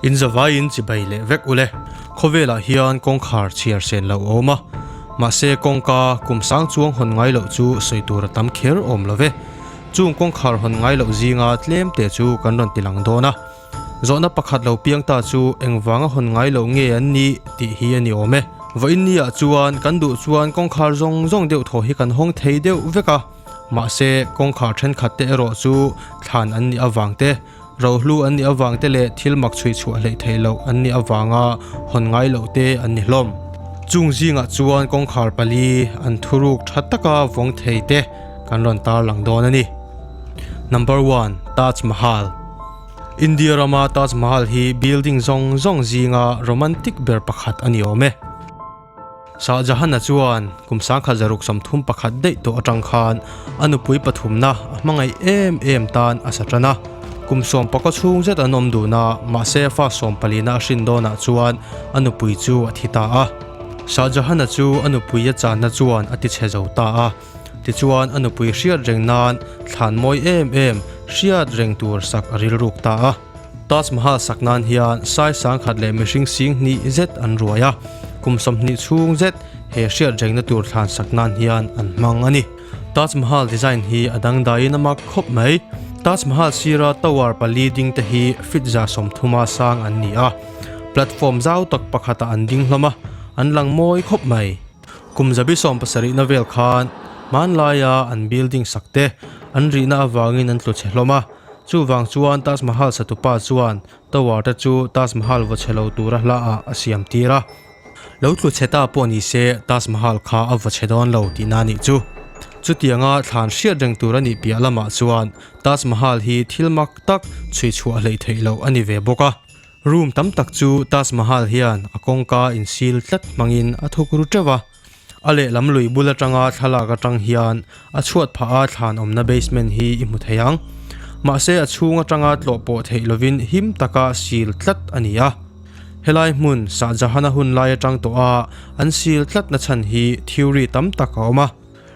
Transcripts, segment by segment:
In zavaiin chibai leh vek ule. Khawvelah hian kawngkhar chhiar sen lo a awm a, mahse kawngka kum sang chuang hawn ngai loh chu sawi tur a tam kher awm lo ve. Chung kawngkhar hawn ngai loh zinga tlem te chu kan rawn ti lang dawn a. Zawhna pakhat lo piang ta chu engvanga hawn ngai loh nge an nih tih hi a ni awm e. Vawiin ni ah chuan kan duh chuan kawngkhar zawng zawng deuh thaw hi kan hawng thei deuh vek a, mahse kawngkhar thenkhat te erawh chu thlan an nih avang te, rohlu an nih avang te leh thil mak chhui chhuah hleih theih loh an nih avanga hawn ngai loh te an ni hlawm. Chung zingah chuan kawngkhar pali an thuruk tha taka vawng thei te kan rawn tarlang dawn a ni. Number one, Taj Mahal. India rama Taj Mahal hi building zawng zawng zinga romantic ber pakhat a ni awm e. Shah Jahan-a chuan kum 1931 daih tawh atang khan a nupui pathumna a hmangaih em em tan a sa tan a. Kum sawmpakaw chhung zet an awm dun a, mahse fa sawmpalina a hrin dawnah chuan a nupui chu a thi ta a. Shah Jahan-a chu a nupui a channa chuan a tichhe zo ta a. Tichuan a nupui hriat reng nan thlan mawi em em hriat reng tur sak a rilruk ta a. Taj Mahal sak nan hian sai sangkhat leh mihring sing hnih zet an ruai a, kum 20 chhung zet he hriat rengna tur thlan sak nan hian an hmang a ni. Taj Mahal design hi a dangdaiin a mak khawp mai. Taj Mahal sira tower pali ding te hi feet 30 sang an ni a, platform zau tak pakhatah an ding hlawm a, an lang mawi khawp mai. Kum zabi 70 na vel khan hmanlaia an building sak te an rihna avangin an tlu chhe hlawm a, chuvang chuan Taj Mahal satupa chuan tower te chu Taj Mahal vaw chhe lo tura hla ah a siam tir a. Lo tlu chhe ta pawh ni se Taj Mahal kha a vaw chhe dawn lo tihna a nih chu. Chutianga thlan hriat reng tur a nih piah lamah chuan Taj Mahal hi thil mak tak chhui chhuah hleih theih loh a ni ve bawk a. Room tam tak chu Taj Mahal hian a kawngka insil tlat hmangin a thuk ru teuh a, a lehlam lui bul atanga thlalak atang hian a chhuat phah a thlan awmna basement hi i hmu thei ang. Mahse a chhung atanga tlawh pawh theih lovin him taka sil tlat a ni a. Helai hmun Shah Jahan-a hun lai atang tawh a an sil tlat na chhan hi theory tam tak a awm a.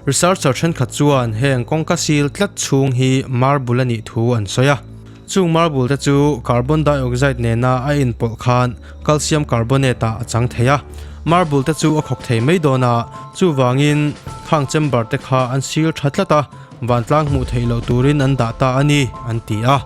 Researcher thenkhat chuan heng kawngka sil tlat chhung hi marble a nih thu an sawi a. Chung marble te chu carbon dioxide nena a inpawlh khan calcium carbonate ah a chang thei a. Marble te chu a khawk thei mai dawn a, chuvangin khang chamber te kha an sil tha tlat a, vantlang hmuh theih loh turin an dah ta a ni, an ti a.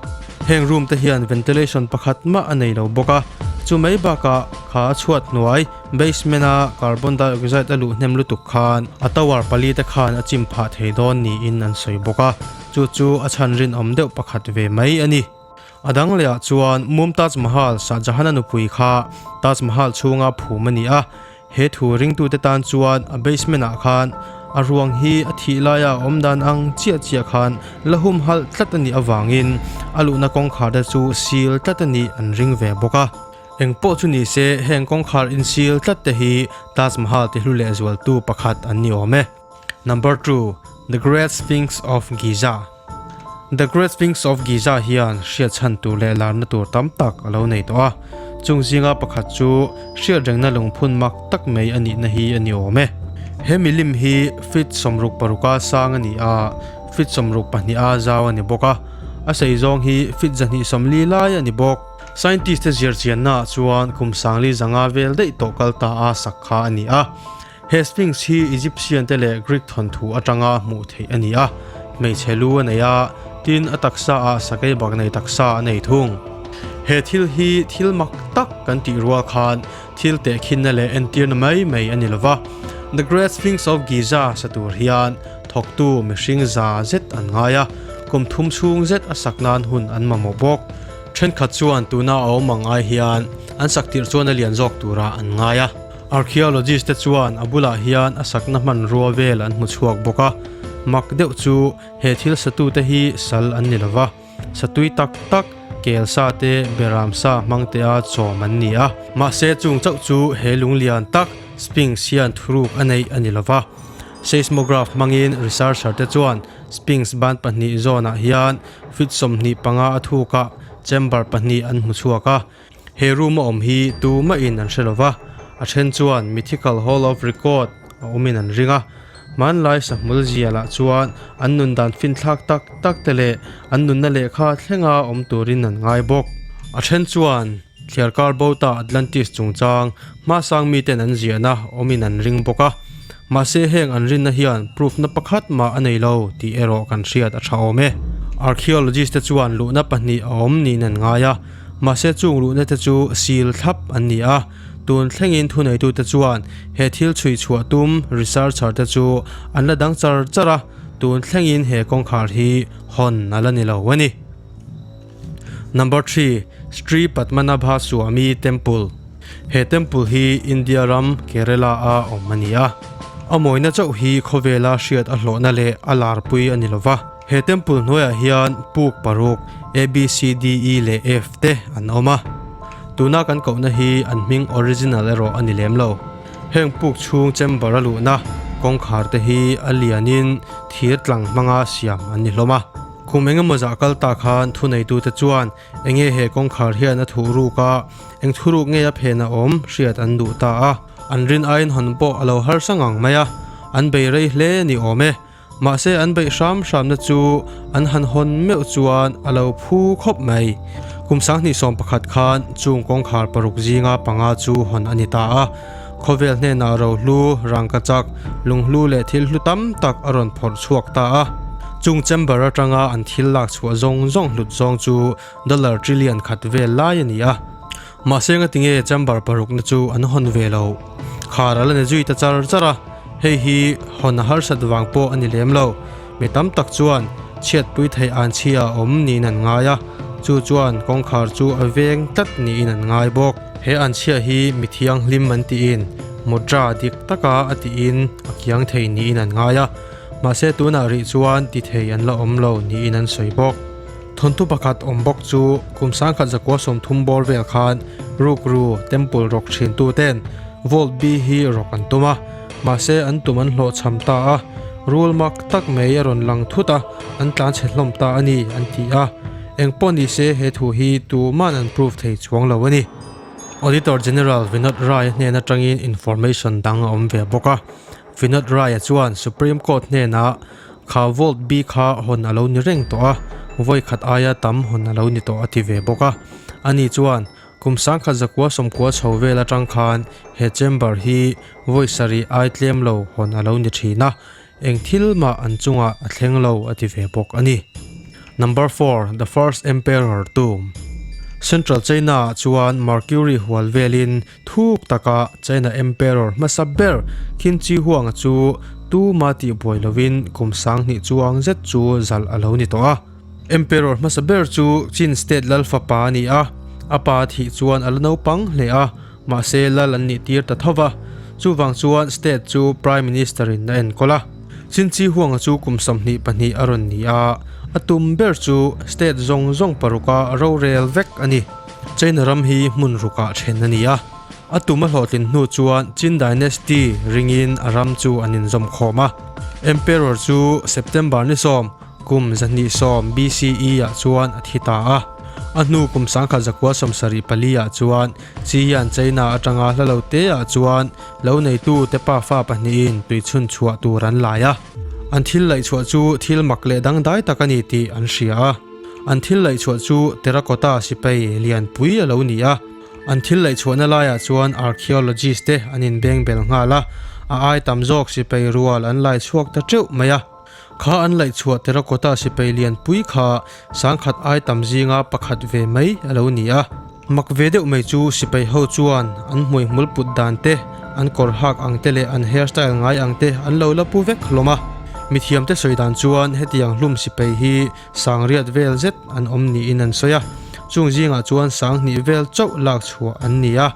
Heng room te hian ventilation pakhat mah a nei lo bawk a, chu mai bakah kha a chhuat hnuai, Basement a carbon dioxide a luh hnem lutuk khan a tower pali te khan a chim phah thei dawn niin an sawi bawk a, chu chu a chhan rinawm deuh pakhat ve mai a ni. A dang lehah chuan Mumtaz Mahal Shah Jahan-a nupui kha Taj Mahal chhunga phum a ni a, he thu ringtute tan chuan a basement ah khan a ruang hi a thih laia a awm dan ang chiah chiah khan la humhalh tlat a nih avangin a luhna kawngkhar te chu seal tlat a nih an ring ve bawk a. Eng pawh chu ni se, heng kawngkhar insil tlat te hi Taj Mahal ti hlu lehzualtu pakhat an ni awm e. Number two, The Great Sphinx of Giza The Great Sphinx of Giza hian hriat chhan tur leh larna tur tam tak a lo nei tawh a. Chung zinga pakhat chu hriat rengna lungphun mak tak mai a nihna hi a ni awm e. He milim hi feet 66 a sang a ni a, feet 62 a zau a ni bawk a. A sei zawng hi feet 240 lai a ni bawk. Scientist te zir chianna ah chuan kum sangli zanga vel daih tawh kal ta a sak kha a ni a. He Sphinx hi Egyptian te leh Greek thawnthu atanga hmuh theih a ni a. Hmeichhe lu a nei a, tin a taksa ah sakei bak nei taksa a nei thung. He thil hi thil mak tak kan tih rual khan thil tehkhinna leh entirna mai mai a ni lova. The Great Sphinx of Giza sa tur hian thawktu mihring za zet an ngai a, kum thum chhung zet a sak nan hun an mamawh bawk. Thenkhat chuan tuna a awm ang ai hian an sak tirh chuan a lian zawk turah an ngai a. Archaeologist te chuan a bulah hian a sakna hmanrua vel an hmu chhuak bawk a. Mak deuh chu he thil satute hi sal an ni lova, satui tak tak, kel sa te, beram sa hmang te a chawm an ni a. Mahse chung chauh chu he lung lian tak Sphinx hian thuruk a neih a ni lova. Seismograph hmangin researcher te chuan Sphinx ban pahnih zawnah hian Feet 25 a thuk a, chamber pahnih an hmu chhuak a. He room a awm hi tu mahin an hre lo va, a then chuan Mythical Hall of Record a awmin an ring a. Hmanlai sahmul zialah chuan an nun dan finthlak tak tak te leh an nunna lehkha thlenga awm turin an ngai bawk. A then chuan. Thliarkar bo ta Atlantis chungchang hmasang miten an ziahna awmin an ring bawk a. Mahse heng an rinna hian proof na pakhat mah a nei lo tih erawh kan hriat a tha awm e. Archaeologist te chuan luhna pahnih a awm niin an ngai a, mahse chung luhna te chu seal thlap an ni a. Tun thlengin thuneitute chuan he thil chhui chhuah tum researcher te chu an la dang char char a, tun thlengin he kawngkhar hi hawn a la ni lo a ni. Number three, Sri Padmanabha Swamy Temple He temple hi India ram Kerala a awm a ni a. A mawina chauh hi khawvela hriat a hlawhna leh a larpui a ni lova. He temple hnuaiah hian puk paruk A, B, C, D, E leh F te an awm a. Tuna kan kohna hi an hming original erawh a ni lem lo. Heng puk chhung chamber a luhna kawngkhar te hi a lianin thir tlang hmanga siam an ni hlawm a. Kum engemaw zah kal ta khan thuneitute chuan enge he kawngkhar hian a thuh ruk a, eng thuruk nge a phen a awm hriat an duh ta a. An rin aiin hawn pawh a lo harsa ngang mai a, an bei rei hle ni awm e. Mahse an beih hram hramna chu an han hawn meuh chuan a lo phu khawp mai. Kum 2011 khan chung kawngkhar paruk zinga panga chu hawn a ni ta a. Khawvel hnenah rohlu, rangkachak, lunghlu leh thil hlu tam tak a rawn phawrh chhuak ta a. Chung chamber atanga an thil lak chhuah zawng zawng hlut zawng chu dollar trillion khat vel lai a ni a. Mahse ngatinge chamber parukna chu an hawn ve lo. Khar a la ni zui ta char char a, hei hi hawn a harsat vang pawh a ni lem lo. Mi tam tak chuan chhiatpui theih an chhia a awm niin an ngai a, chu chuan kawngkhar chu a veng tlat niin an ngai bawk. He an chhia hi mi thianghlim an tiin mudra dik taka a tiin a kiang thei niin an ngai a, mahse tunah rih chuan ti thei an la awm lo niin an sawi bawk. Thawnthu pakhat awm bawk chu kum 1930 bawr vel khan rukru temple rawk thin tuten Vault B hi rawk an tum a, mahse an tum an hlawhchham ta a, rul mak tak mai a rawn lang thut a, an tlanchhe hlawm ta a ni an ti a. Eng pawh ni se he thu hi tuman an prove thei chuang lo a ni. Auditor General Vinod Rai hnen atangin information dang a awm ve bawk a. Vinod Rai-a chuan Supreme Court hnenah kha Vault B kha hawn a lo ni reng tawh a, vawi khat aia tam hawn a lo ni tawh a ti ve bawk a. Ani chuan kum 1990 chho vel atang khan he chamber hi vawi sarih ai tlem lo hawn a lo ni thin a, Eng thil mah an chungah a thleng lo a ti ve bawk a ni. Number four, The First Emperor Tomb Central China-ah chuan Mercury hual velin thuk taka China Emperor hmasa ber Qin Shi Huang-a chu tuma tihbuai lovin kum 2000 chuang zet chu zalh a lo ni tawh a. Emperor hmasa ber chu Qin State lal fapa a ni a, a pa thih chuan a la naupang hle a. Mahse lal an nih tir ta tho va, chuvang chuan state chu Prime Minister in a enkawl a. Chinchi Huanga chu kum 22 a rawn ni a, a tum ber chu state zawng zawng paruka rorel vek a ni. China ram hi hmun rukah then a ni a, a tum a hlawhtlin hnu chuan Qin Dynasty ringin a ram chu an inzawm khawm a. Emperor chu September ni sawm, Kum 210 BCE ah chuan a thi ta a. A hnu kum 1974 ah chuan Chiyan China atanga hla lo te ah chuan lo neitu te pafa pahnihin tui chhun chhuah tur an lai a. An thil laih chhuah chu thil mak leh dangdai tak a ni tih an hria a. An thil laih chhuah chu terracotta sipai lianpui a lo ni a. An thil laih chhuahna laiah chuan archaeologist te an inbeng bel nghal a, a ai tam zawk sipai rual an lai chhuak ta teuh mai a. Kha an laih chhuah terracotta sipai lianpui kha 10,000 ai tam zinga pakhat ve mai a lo ni a. Mak ve deuh mai chu sipai ho chuan an hmuihmul put dan te, an kawr hak ang te leh an hairstyle ngai ang te an lo la pu vek hlawm a. Mithiamte sawi dan chuan hetiang hlum sipai hi sangriat vel zet an awm niin an sawi a, chung zingah chuan 2000 vel chauh lak chhuah an ni a.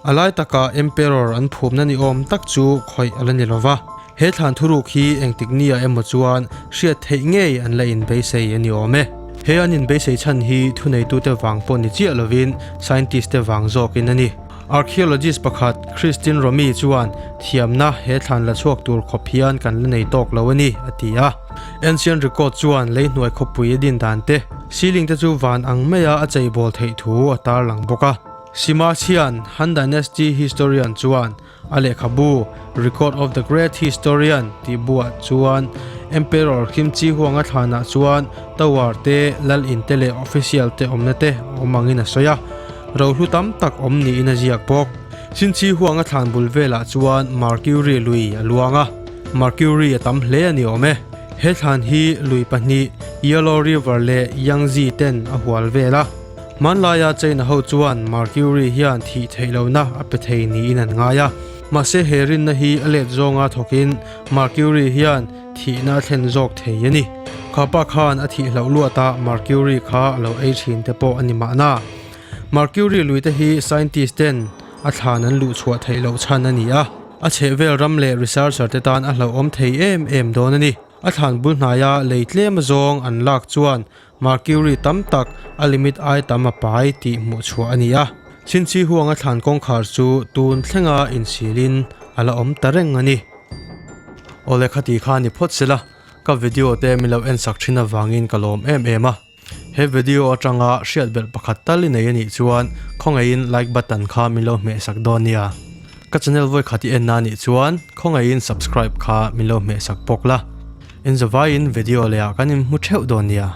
A lai takah Emperor an phumna ni awm tak chu khawih a la ni lova. He thlan thuruk hi engtik nia emaw chuan hriat theih ngei an la inbeisei a ni awm e. He an inbeisei chhan hi thuneitute vang pawh ni chiah lovin scientist te vang zawkin a ni. Archaeologist pakhat Christine Romy chuan thiamna he thlan la chhuak tur khawp hian kan la nei tawk lo a ni, a ti a. Ancient record chuan leihnuai khawpui a din dan te, ceiling te chu van ang maia a cheibawl theih thu a tarlang bawk a. Sima Chhian, Han Dynasty historian chuan a lehkhabu Record of the Great Historian tih buah chuan Emperor Kim Chi Huang-a thlanah chuan tower te, lal in te leh official te awmna te a awm angin a sawi a. Rohlu tam tak awm niin a ziak bawk. Sinchi huanga thlan bul velah chuan Mercury lui a luang a, Mercury a tam hle a ni awm e. He thlan hi lui pahnih Yellow River leh Yangtze ten a hual vel a. Hmanlaia China ho chuan Mercury hian thih theih lohna a pe thei niin an ngai a. Mahse he rinna hi a let zawnga thawkin Mercury hian thihna a thlen zawk thei a ni. Khapa khan a thih hlauh luatah Mercury kha a lo ei thin te pawh a ni mahna. Mercury lui te hi scientist ten a thlan an luh chhuah theih loh chhan a ni a, a chhehvel ram leh researcher te tan a hlauhawm thei em em dawn a ni. A thlan bul hnaia lei tlem azawng an lak chuan Mercury tam tak a limit ai tam a pai tih hmuh chhuah a ni a. Chhinchhi huanga thlan kawngkhar chu tun thlenga insilin a la awm ta reng a ni. Awle khati kha ni phawt sela, ka video te min lo en sak thin avangin ka lawm em em a. He video atanga hriat belh pakhat tal i nei a nih chuan khawngaihin like button kha min lo hmeh sak dawn nia. Ka channel vawi khat i en na nih chuan khawngaihin subscribe kha min lo hmeh sak bawk la. Inzavaiin video leh ah kan inhmu theuh dawn nia.